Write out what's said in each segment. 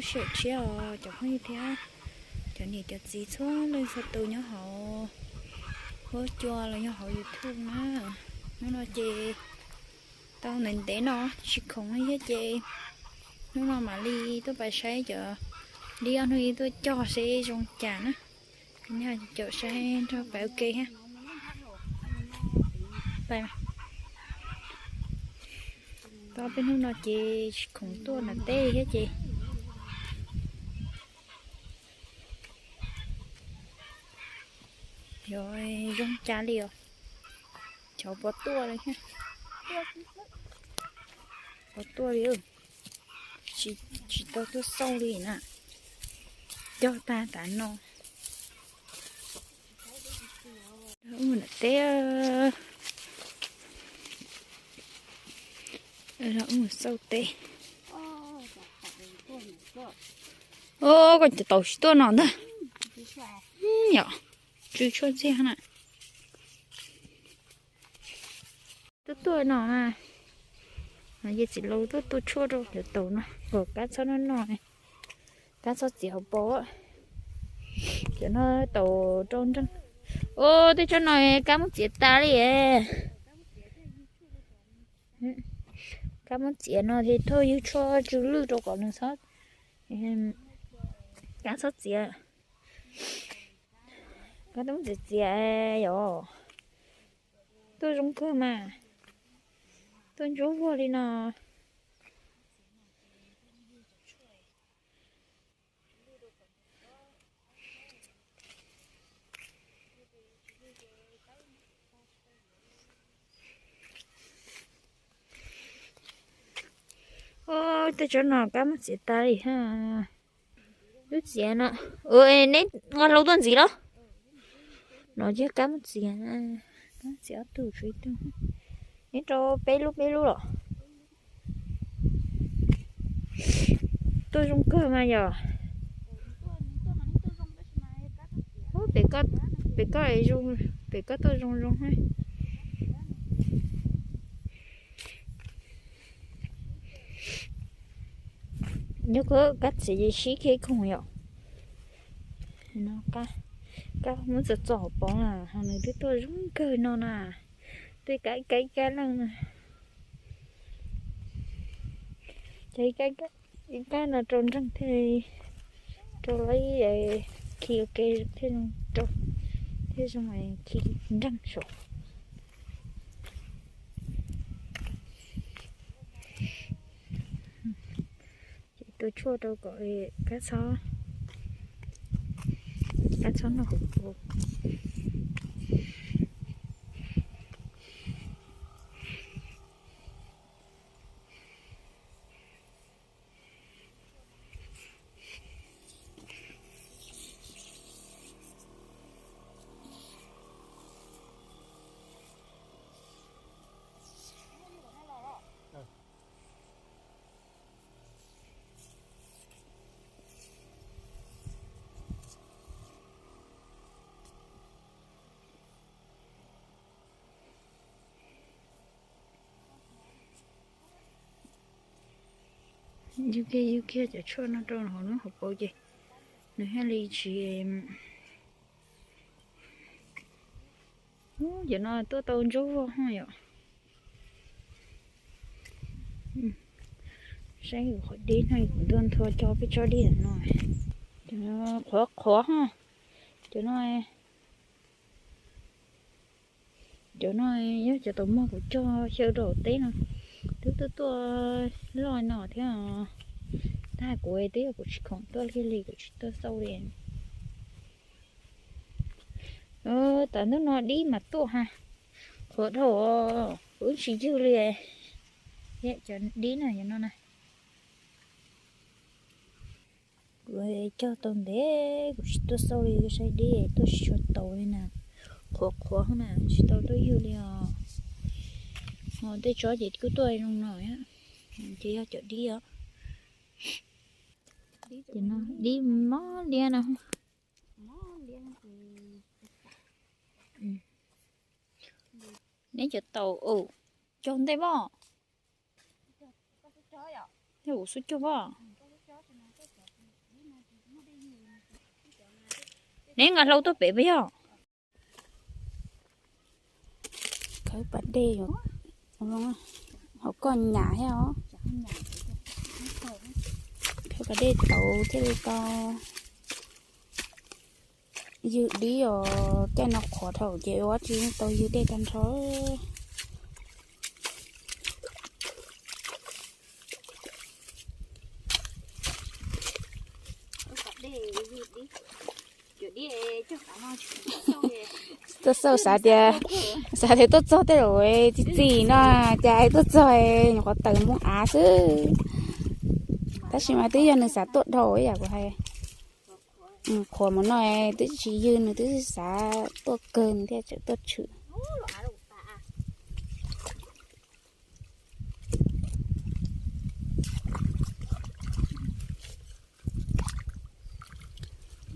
Sawm tshiab os cov phooj ywg thiab cov niam cov txiv txhua leej txhua tus nyob hauv huab cua los nyob hauv YouTube na. Hnub no ces tau ntev ntev no tsis khoom li thiab ces hnub no mam li tuaj pais saib cov dib ob hnub ib tuaj cog seb zoo cas na. Nej caum saib nrog pais ua ke thiab. Tau peb hnub no ces tsis khoom tuaj nram teb thiab ces yog zoo cas li os. Cov pov tuaj li thiab. Pov tuaj li, tsis tau tuaj xauj li na. Cog tag tav no. Mus nram teb, mus xauj teb. Koj cov taus tsis tuaj no ntag. Yom, tsw tshuaj ntxiag na. Tuaj tuaj no na. Ces txiv laus tuaj tua tshuaj rau cov taus no kom kab txhob noj noj, kab txhob txiav hauv paus. Cov no taus rau nreeg. Ua tej tsob no kab muab txiav tas li. Kab muab txiav no ces thauj ywg tshuaj tsw lwj rau kom nws txhob, kab txhob txiav. Kab muab txiav txiav yom. Tuaj zoo kawg mas, tuaj ntsuab vuag li no. Ua tej tsob no kab muab txiav tas li ha. Lub txiav no, neb nqa hlau tuaj ntxiv los? No ces kab muab txiav, kab muab txiav ob tug tshuav ib tug. Neb rau peb lub peb lub los? Tuaj zoo kawg mas yog. Pem koj tuaj zoo zoo. Nyob koj kab txiav ces sib khib khoom yom. Kab muab txog txog hauv paus na, ho nws twb tuaj zoo kawg no na. Twb kab kab kab leej na. Ces kab no rau nreeg thiaj, rau lawv khi ua ke thiaj zoo rau, thiaj zoo khi nreeg saum. Ces tua tshuaj rau kom kab txhob, kab txhob noj hauv paus. Yug kiag yug kiag cov tshuaj no rau hauv lub hauv paus ces nws thiaj li tsis, cov no tuaj tau ntsuab vog ho yom. Saib kuv qhov dib no kuv ntua nthua cov peb tsob dib no, cov qhuav qhuav ho, cov no, cov no yog cov taus mog kuv cog xyaw rau teb no, twb tuaj tuaj loj no thiab. Tab kuv twb yog kuv tsis khoom tuaj li li kuv tsis tuaj xauj li. Tam ntub no dib mas tuaj ha, qhuav dhau, kuv tsis yug li. Cov dib no no na. Kuv cog tau ntev kuv tsis tuaj xauj li, saib dib tuaj tsis tshua taus li na. Qhuav qhuav na tsis tau tuaj yug li os. Ho tej tsob ces kuj tuaj zoo no, ces yog cov dib os. Dib mob liab no. Neb cov taus cog ntej pob. Neb kuv xub cog pob. Neb nqa hlau tuaj pem puas yog? Khawb pas dej, hauv koj nyam thiab os. Khawb pas dej tauv thiaj li tau ywg dib os. Caij no qhuav dhau ces ua tsis tau ywg dej tag nrho. Tuaj xauj xav tias, xav tias tuaj txog tej zaum txi txiv no, cas tuaj txog nyuam qhuav tawm mus av xwb. Tab sis mas twb yog nws xav tuaj dhau ib yam kuv hais. Qhuav mus no twb tsis ywg, nws twb xav tuaj kawg nws thiaj tseem tuaj tshwm.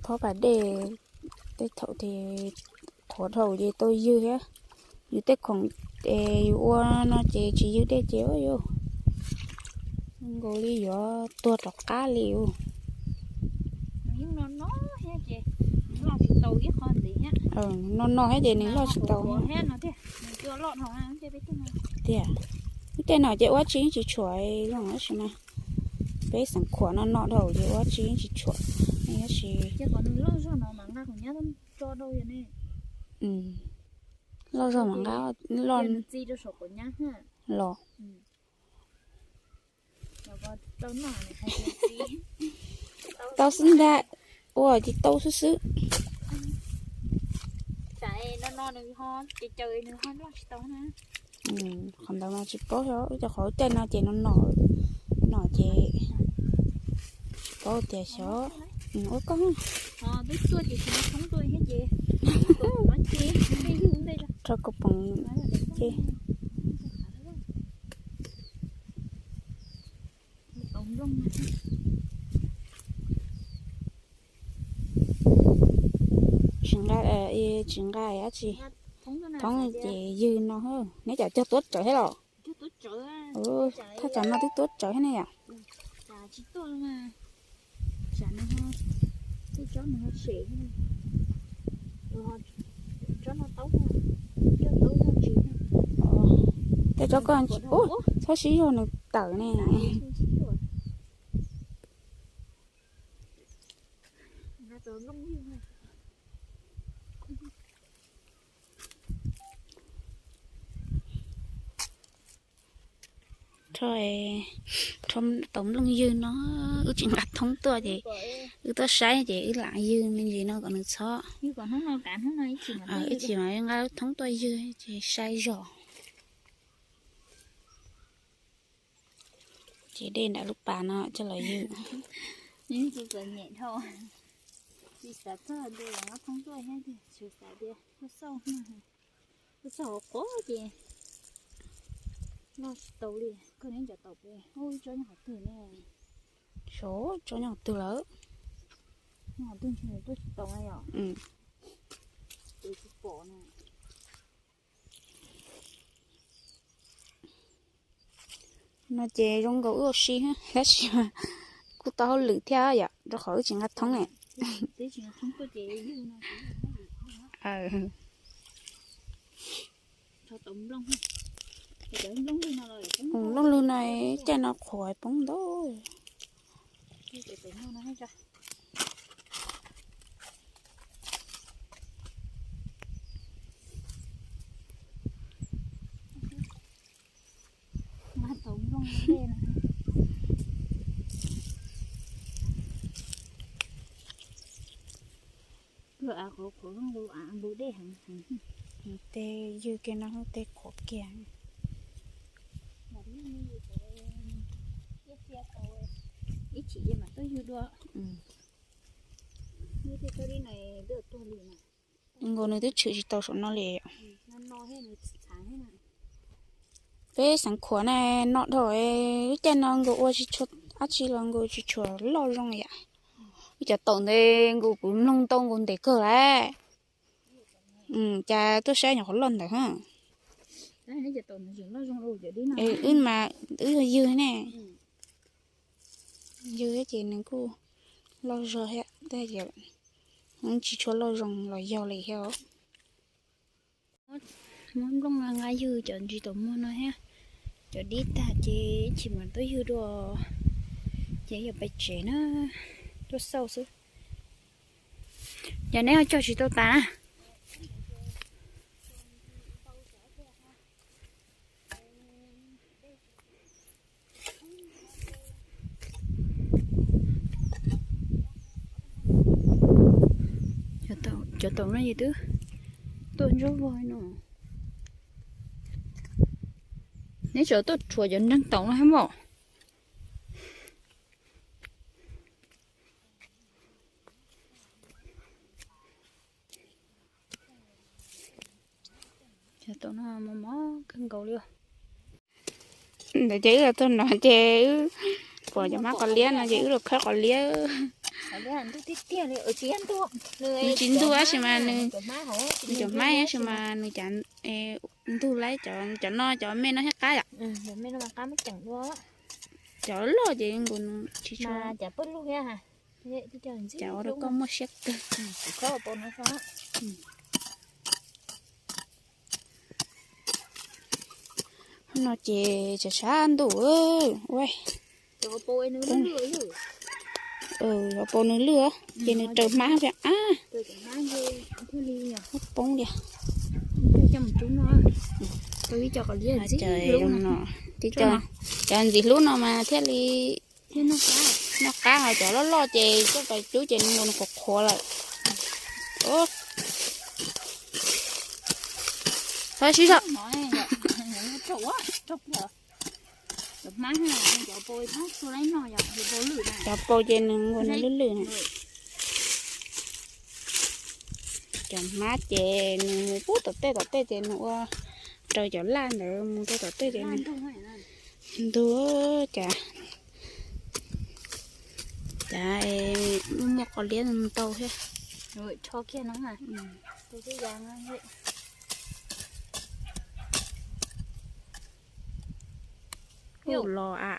Thob pas dej, tej thaum ces qhuav dhau ces tau ywg thiab. Yus tej khoom es yus ua no ces tsis ywg dej ces ua yus nkaus li yuav tuag rov qab li ub. No no thiab ces nws loj tsis tau. Tiag, lub caij no ces ua tsis tsis tshuam zoo tab sis mas peb xeem khuam no no dhau ces ua tsis tsis tshuam. Tab sis loj zog mas nqa los tau xwb ntag, ua ces tau xwb xwb. Qhov ntawd mas tsis paub xyov, ua cas qhov caij no ces no no, no ces tsis paub tias xyov. Ua koj rau koj poom ces tsis nqa, tsis nqa dab tsi, thoob ces ywg no. Neb cov cog tuab tsawv thiab los? Thaj tsam no twb tuab tsawv thiab ne yom. Tej tsob koj tsis pub, txhob sib zog nws tawm ne. Rho, rho tau nplooj ywg no, wb tsis nqa thoob tuaj ces wb tuaj saib ces wb lam ywg me ntsis no kom nws txhob. Ib chim mas nqa thoob tuaj ywg ces sai zog. Ces dej nram lub pas no coj los ywg. Tsis xav txog ntu los nqa thoob tuaj thiab, tsis xav tias tuaj xauj, tuaj xauj hauv qhuav ces loj tsis tau li. Koj neb cov tau pem ib tsob nyob qhov twg ne? Xyov tsob nyob qhov twg lawm. Nyob qhov twg ntshe tuaj tsis tau na yom. Ces tsis pom na. No ces zoo nkaus wb ua si tab sis mas kuj tau hauj lwm thiab yom, rau qhov wb tsis nqa thoob ne. Nplooj lwg no caij no qhuav poob ntau. Tej ywg kiag no tej qhuav kiag. Ib chim mas tuaj ywg dua. Nkaus nws twb tshwm tsis tau saum no li. Peb xeev khuam na, no dhau, lub caij no nkaus ua tsis tshua dab tsi los nkaus tsis tshua loj zoo yam. Wb cov taum ntawd nkaus kuv mloog tau nkaus ntev kawg lawm. Cas tuaj saib nyuam qhuav loj ntawd. Wb mas wb yog ywg ne. Ywg ces nws kuj loj zog thiab, tab sis Tsis tshua loj zoo los yog li thiab. Muab nplooj nqa ywg cov ntsis taum muag no thiab. Cov dib tag ces ib chim mam tuaj ywg dua, ces yuav pais tsev na, tuaj xauj xwb. Yog neb ho cog tsis tau tas na. Cov taum no es twb tuaj ntsuab vog no. Neb tseem tuaj rhuav cov nreeg taum no thiab mas. Cov taum no mos mos kawg nkaus li. Ntawd ces wb los tuaj no ces wb pom cov hmab qos liab no ces wb los khawb qos liab. Nws tsis ntug tab sis mas nws, cov hmab tab sis mas nws cas ntug laib, cov no cov me no thiaj qab yom. Cov loj ces nkaus nws tsis tshua. Cas ua rau koj muaj siab kawg. No ces tsam tshav ntuj ua, cov paus nws lwj ces nws raws hmab thiab ab, poob li. Cov ntxim hlub no mas thiaj li noj qab, ho cov loj loj ces coj pais cub ces nws qhuav qhuav lawm. Tab sis cov paus ces nws ua nws lwj lwj. Cov hmab ces nws mus pub tom tej tom tej ces nws ua raws cov laj ntawd mus rau tom tej ces nws ntug. Cas, cas muaj muaj qos liab ntau thiab. Ub los a.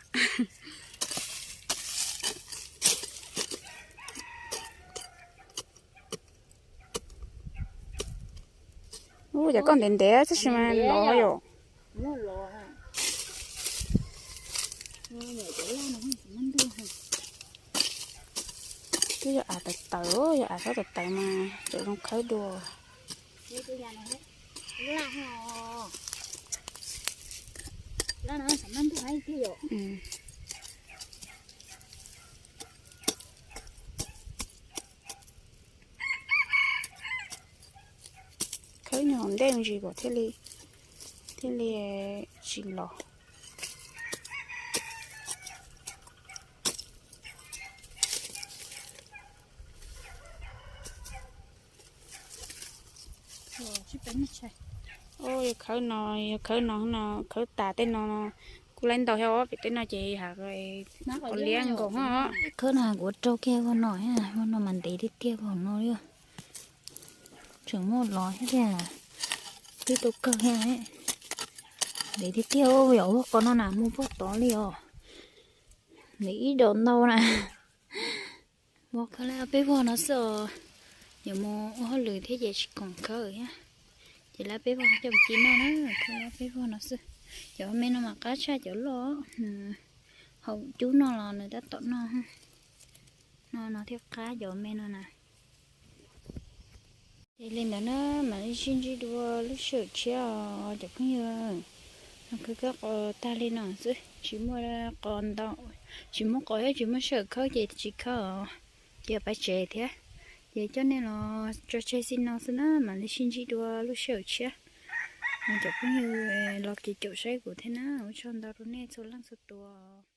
Ub, cas koj ntev ntev tab sis mas los yom. Twb yog av tawv tawv, yog av txhob tawv tawv mas tseem zoo khawb dua. Khawb nyuag ntej ntsis kom thiaj li, thiaj li tsis los. Yog khawb no, yog khawb no no, khawb tas tej no kuj laib ntau thiab os, pem tej no ces ha, qos liab nkaus os. Khawb no kuv ua rau kiag vag no, vag no mas ntev tiag tiag vag no li. Tseem muaj los thiab tiag, twb tau kawg thiab. Ntev tiag tiag, yog vag qos no na mus puag tod li os. Ntev ib daus ntau na. Mus khawb lawm peb vag no xwb os. Yuav mus ua hauj lwm thiab ces tsis khoom khawb thiab. Ces lawm peb vag no coj mus ci noj na, khawb lawm peb vag no xwb. Cov me no mas qab tshaj cov loj, nws haus cub noj los nws tab tom noj. No no thiaj qab cov me no na. Ces li ntawd na, mam li sib ntsib dua lub sij hawm tshiab os cov phooj ywg. No khawb khawb qos tag li no xwb, tsis muaj qos ntau, tsis muaj qos thiab tsis muaj sij hawm khawb ces tsis khawb os. Ces pais tsev thiab. Ces coj nej los tso tseg xij no xwb na, mam li sib ntsib dua lub sij hawm tshiab. Cov phooj ywg los ces caum saib kuv thiab na, ua tsaug ntau rau nej txhua leej txhua tus.